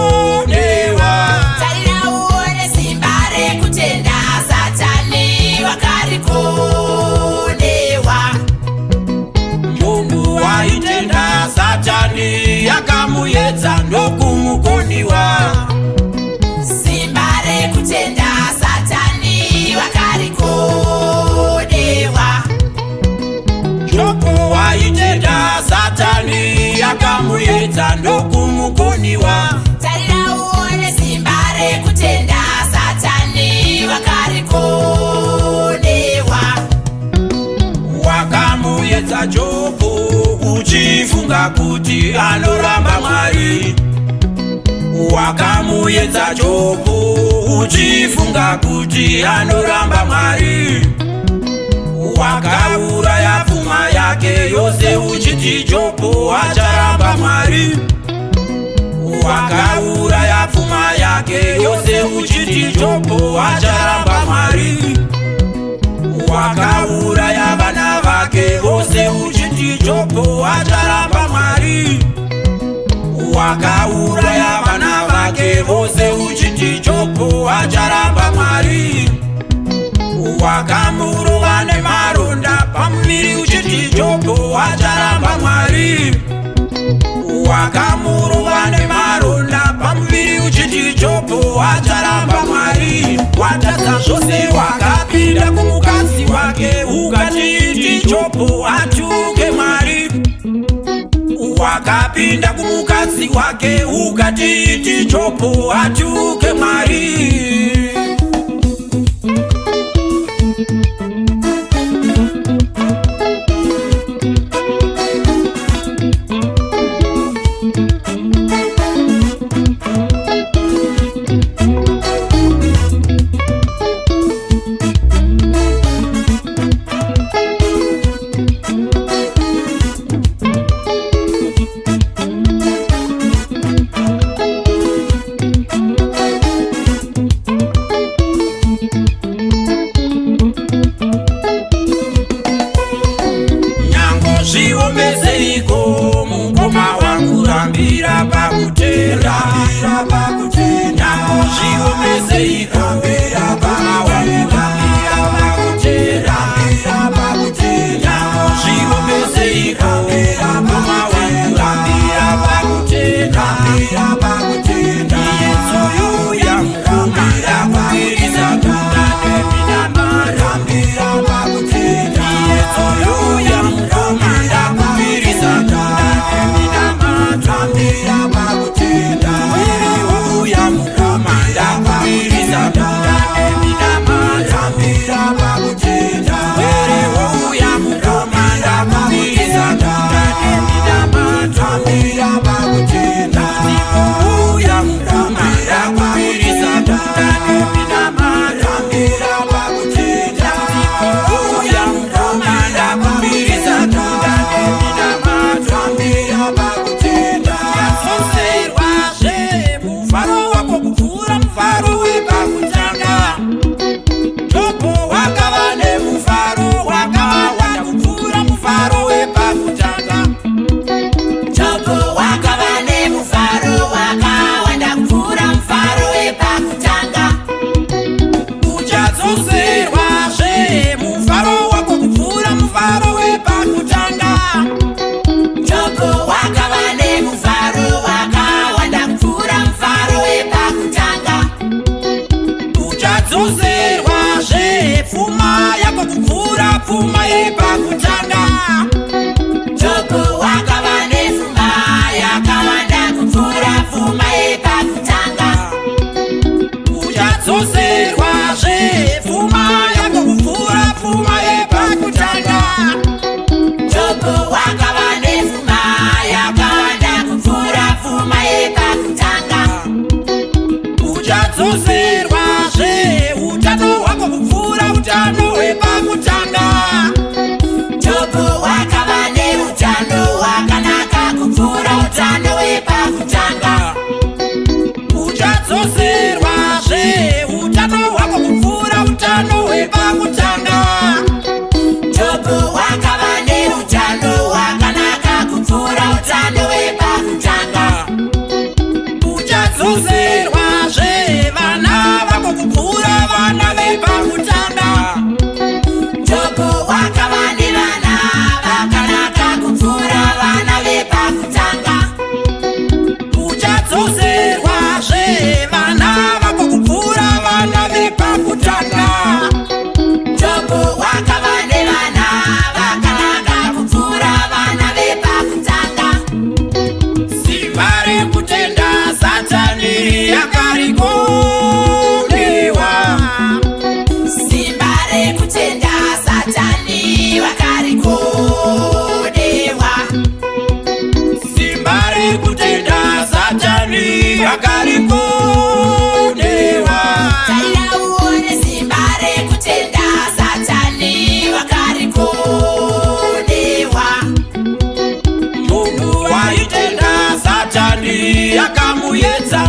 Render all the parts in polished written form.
Wakarikonewa. Tarira uone simba rekutenda, Satani wakarikonewa. Jobhu waitenda, Satani akamuyedza ndokumukoniwa. Simba rekutenda, Satani wakarikonewa. Jobhu waitenda, Satani akamuyedza ndokumukoniwa. Tarira uone simba rekutenda, Satani wakarikonewa. Wakamuyedza Jobhu uchifunga kuti anoramba Mwari. Wakamuyedza Jobhu uchifunga kuti anoramba Mwari. Wakauraya pfuma yake yose uchiti Jobhu acharamba Mwari. Wakauraya pfuma yake yose uchiti Jobhu acharamba Mwari. Wakauraya vana vake vose uchiti Jobhu acharamba Mwari. Wakauraya vana vake vose uchiti Jobhu acharamba Mwari. Wakamurova nemaronda pamuviri uchiti Jobhu acharamba Mwari. Wakamurova nemaronda pamuviri uchiti Jobhu acharamba Mwari. Watadza zvose, wakapinda kumukadzi wake ukatiti Jobhu atuke Mwari. Wakapinda kumukadzi wake ukatiti Jobhu atuke Mwari.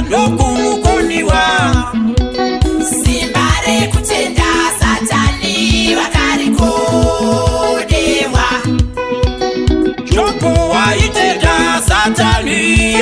ndokukoniwa. Simba rekutenda Satani vakarikodewa. Jobho waitenda, Satani.